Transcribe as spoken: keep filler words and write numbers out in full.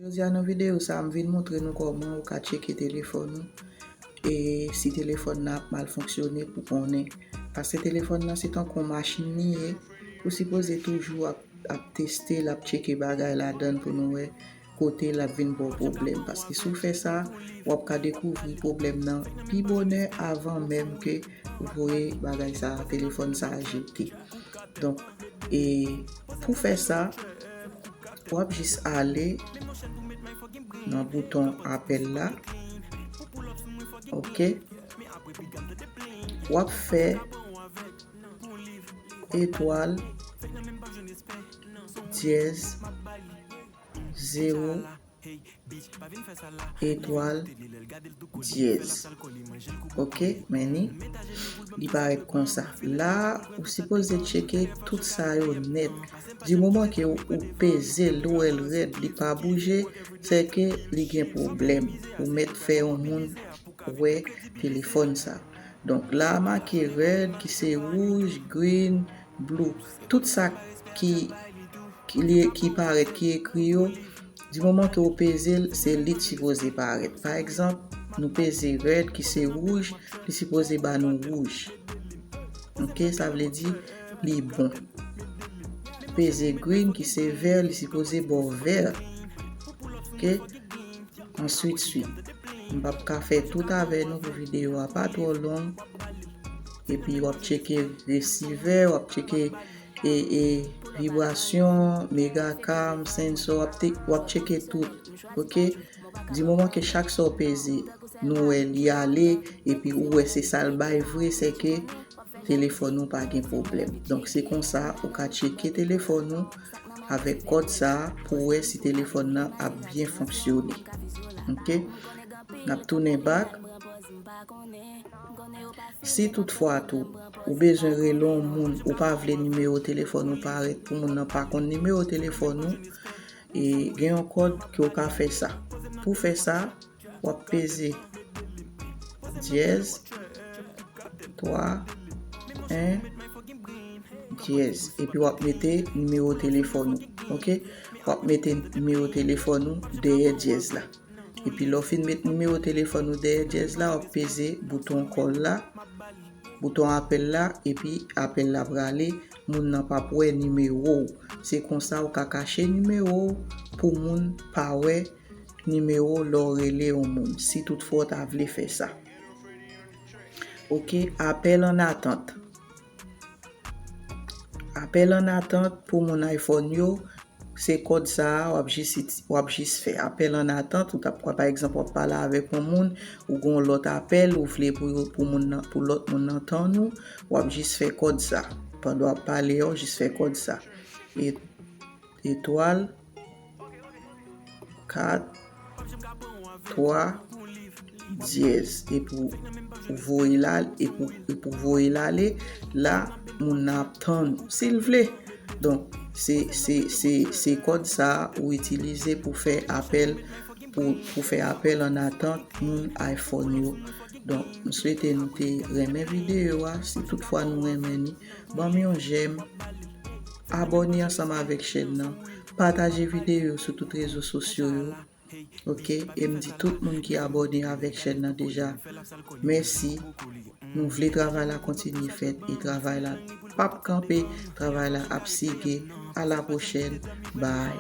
Jodi a nan videyo sa a, m vin montre nou kòman ou ka tcheke telefòn ou e si telefòn nan ap mal fonksyone pou konnen. Paske telefòn nan se tankou yon machin li ye, ou sipoze toujou ap, ap teste l, ap tcheke bagay ladan l pou nou wè kote l ap vin ba w pwoblèm. Paske si w fè sa, w ap ka dekouvri pwoblèm nan pi bonè avan menm ke ou voye bagay sa, telefòn sa a jete. Donk, e pou fè sa, w ap jis ale nan bouton apèl la. Ok. W ap fè etwal dyèz zewo etwal dyèz. Ok, men ni, li parèt konsa. La, ou sipoze tcheke tout sa yo nèt. Di moman ke ou, ou peze l, ou wè l rèd, li pa bouje, se ke li gen pwoblèm. Ou mèt fè yon moun wè telefòn sa. Donk, la make rèd, ki se wouj, green, blue. Tout sa ki, ki, li, ki parèt, ki ekri yo, di moman ke ou peze l, se li k sipoze parèt. Pa egzanp, nou peze rèd, ki se wouj, li sipoze ba nou wouj. Ok, sa vle di li bon. Peze green, ki se vè, li sipoze ba w vè. Ok, answit swit. M p ap ka fè tout avè nou pou videyo a pa twò long. Epi w ap tcheke resivè, w ap tcheke e, e vibrasyon, megacam, sensor, w ap te, w ap tcheke tout. Ok? Di moman ke chak sa w peze, nou wè li ale, epi ou wè se sa l bay vre, se ke telefòn ou pa gen pwoblèm. Donk, se konsa ou ka tcheke telefòn ou avèk kòd sa a pou wè si telefòn nan ap byen fonksyone. Ok? N ap tounen back. Si toutfwa tou, ou bezwen rele yon moun, ou pa vle nimewo telefòn ou parèt pou moun nan pa konn nimewo telefòn ou, e gen yon kòd ke w ka fè sa. Pou fè sa, w ap peze dyèz twa en dyèz, epi w ap mete nimewo telefòn ou. Ok? W ap mete nimewo telefòn ou dèyè dyèz la. Epi lè w fin met nimewo telefòn ou dèyè dyèz la, w ap peze bouton call la, bouton apèl la, epi apèl la prale, moun nan p ap wè nimewo w. Se konsa ou ka kache nimewo w pou moun pa wè nimewo w lè w rele yon moun, si toutfwa w ta vle fè sa. Ok, apèl an atant. Apèl an atant pou moun iPhone yo, se kòd sa a w ap jis iti-, w ap jis fè. Apèl an atant, ou t ap, pa egzanp, w ap pale avèk yon moun, ou gen yon lòt apèl, ou vle pou yo, pou moun nan, pou lòt moun nan tann ou, w ap jis fè kòd sa. Pandan w ap pale a, w jis fè kòd sa. E, etwal, kat, twa, dyèz. Epi w voye l al-, epi w, epi w voye l ale, la, moun nan ap tann ou, si l vle. Donk, se, se, se, se kòd sa a ou itilize pou fè apèl, pou, pou fè apèl an atant moun iPhone yo. Donk, m swete nou te renmen videyo a. Si toutfwa nou renmen ni, ban m yon jèm, abòne ansanm avèk chèn nan, pataje videyo sou tout rezo sosyo yo. Ok, e m di tout moun ki abòne avèk chèn nan deja, mèsi. Nou vle travay la kontinye fèt e travay la p ap kanpe, travay la ap sige. A la pwochèn, bye.